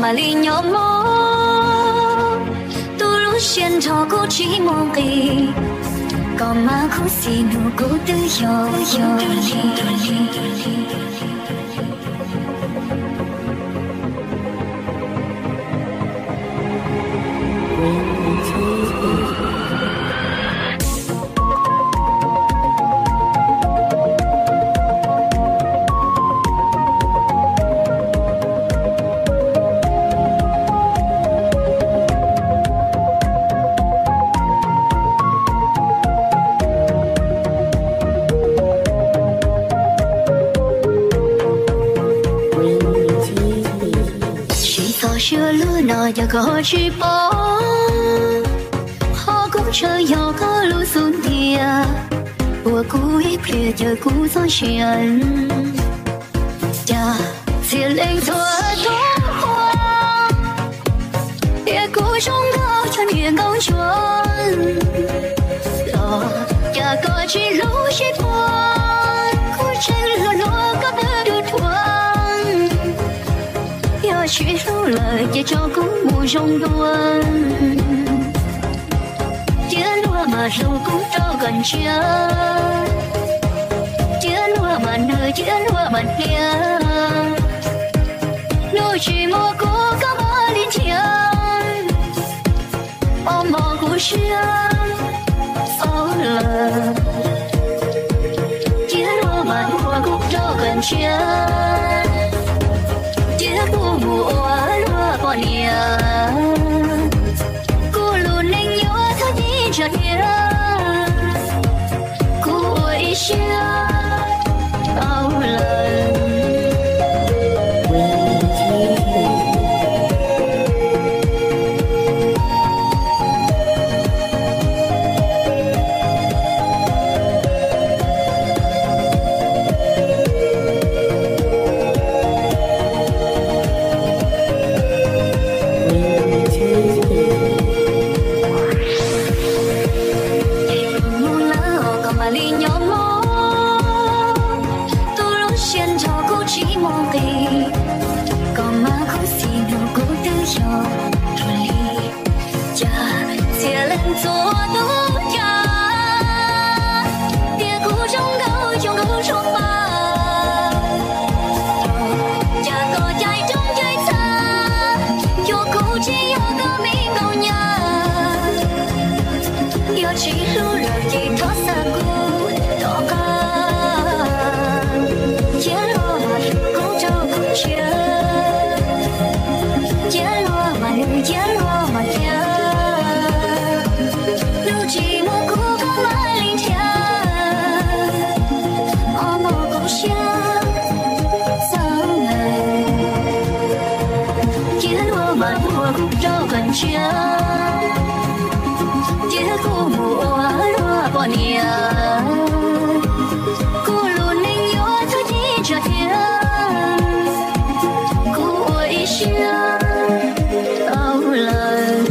Mam li nyob mog, tus lub siab nrho kuv tsis muaj nqis, koj mas khuv xim nug kuv twb yog yog li. Tsis txhob siab luag no yog koj tsis paub, qhov kuv ntshaw yog koj lub xub ntiag, ua kuv ib pliag caw kuv txoj sia. Cas txhia leej txhua tus ua, tias kuv zoo nkauj cov niag nkauj ntsuag los, cas koj tsis hlub sib puag, kuv tseem hluas hluas koj twb dhuav dhuav. Yog tsis hlub lawm ces tso kuv mus zoo dua. Cia luag mas hlub kuv rau koj ntsia, cia luag mas nws cia luag mas hnia. Hnub tsis muaj kuv koj mam li nrhiav, o mog kuv siab xaus lawm. Cia luag mas hlub kuv rau koj ntsia, cia kuv mus ua luag poj niam. Kuv lub neej yuav txhob ntsib ntshav thiab, kuv ua ib siab tau lawm. Mus lawm koj mam li nyob mog, tus lub siab nrho kuv tsis muaj nqis, koj mas khuv xim nug kuv twb yog dua li. Cas txhia leej txhua tus ua cas, tias kuv zoo nkauj cov nkauj zoo pa, cas koj caij roob caij txha, cuag kuv tsis yog koj me nkauj nyab. Yog tsis hlub lawm ces thov xa kuv tom qab, cia luag mas hlub kuv rau koj ntsia, cia luag mas nws cia luag mas hnia. Hnub tsis muaj kuv koj mam li nrhiav, o mog kuv siab xaus lawm. Cia luag mas hlub kuv rau koj ntsia, cia kuv mus ua luag poj niam. Kuv lub neej yuav txhob ntsib ntshav thiab, kuv ua ib siab tau lawm.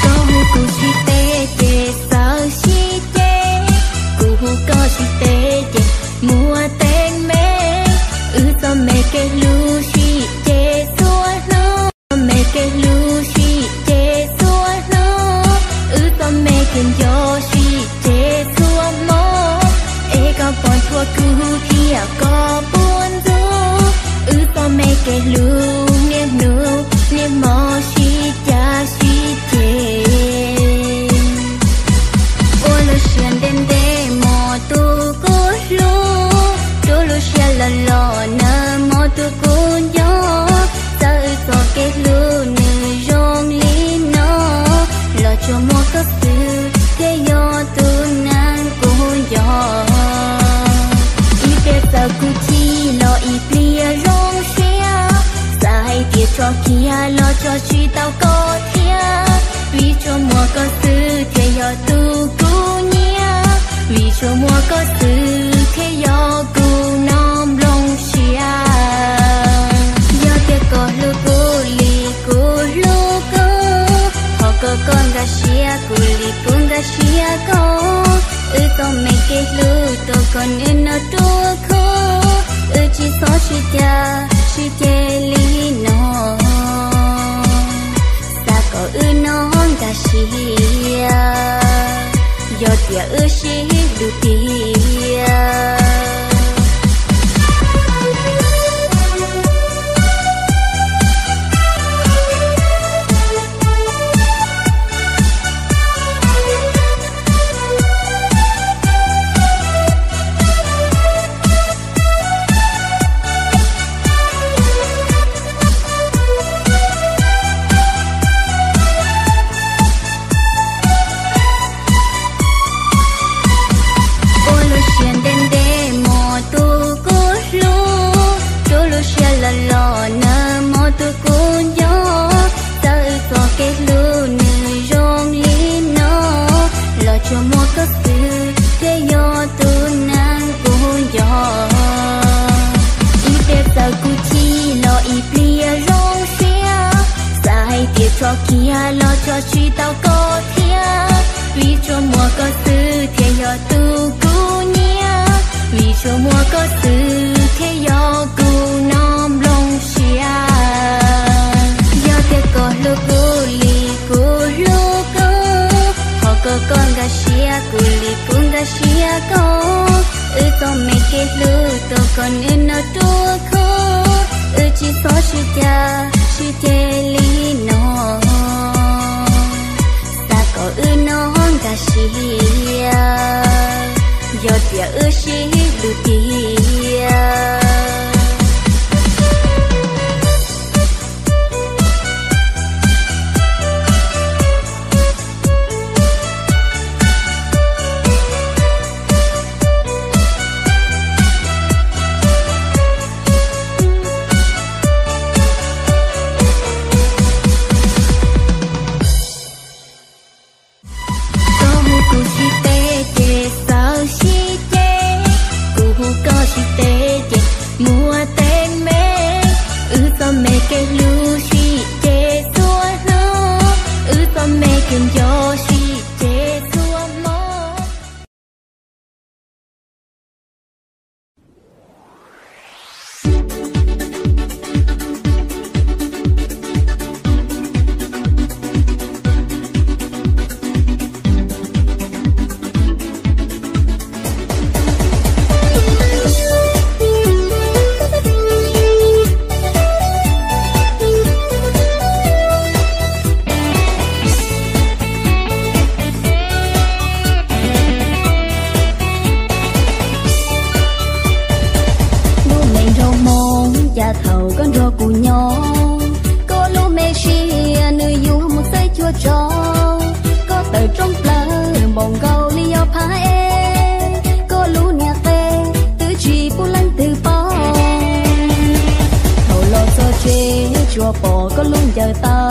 Koj hu kuv sib teb ces xaws sib ceg, kuv hu koj sib teb ces muaj teeb meem. Wb txoj me kev hlub sib ceg txhua hnub, txoj me kev hlub sib ceg txhua hnub. Koj puas ntxub wb txoj me kev hlub niaj hnub niaj hmo sib cav sib ceg? Ua lub siab ntev ntev hmov tus kuv hlub, rub lub siab loj loj nawb hmov tus kuv nco. Txawm wb txoj kev hlub nws zoo li no, los tsuas muaj koj xwb thiaj yog tus neeg kuv nco. Ib pliag txawm kuv chim los ib pliag zoo siab, xav hais tias tso kiag los tso tsis tau koj thiab. Vim tsuas muaj koj xwb thiaj yog tus kuv nyiam, vim tsuas muaj koj xwb thiaj yog kuv noj nplooj siab. Yog tias koj hlub kuv li kuv hlub koj, thov koj koj nkag siab kuv li kuv nkag siab koj. Wb txoj me kev hlub tuaj kom nws no ruaj khov, wb tsis txhob sib cav sib ceg li no. Xav kom wb noj nkag siab, yog tias wb sib hlub tiag. Ua lub siab ntev ntev hmov tus kuv hlub, rub lub siab loj loj nawb hmov tus kuv nco. Txawm wb txoj kev hlub nws zoo li no, los tsuas muaj koj xwb thiaj yog tus neeg kuv nco. Ib pliag txawm kuv chim los ib pliag zoo siab, xav hais tias tso kiag los tso tsis tau koj thiab. Vim tsuas muaj koj xwb thiaj yog tus kuv nyiam, vim tsuas muaj koj xwb thiaj yog kuv noj nplooj siab. Yog tias koj hlub kuv li kuv hlub koj, thov koj koj nkag siab kuv li kuv nkag siab koj. Wb txoj me kev hlub tuaj kom nws no ruaj khov, wb tsis txhob sib cav sib ceg li no. Xav kom wb noj nkag siab, yog tias wb sib hlub tiag. Koj hu kuv sib teb ces txawj sib ceg, kuv hu koj sib teb ces muaj teeb meem. Wb txoj me kev hlub sib ceg txhua hnub, wb txoj me kev nco sib ceg txhua hmo. Lub me nraug Hmoob cas thaum koj nrog kuv nyob, koj lub me sia nws yuav mus txawj cuag tsov. Koj tawm rooj plaws npaum nkaus li yog phab eb, koj lub niag qe twb tsis pub leej twg paub. Thaum los txog tsev tsuas pom koj lub ncaws taw,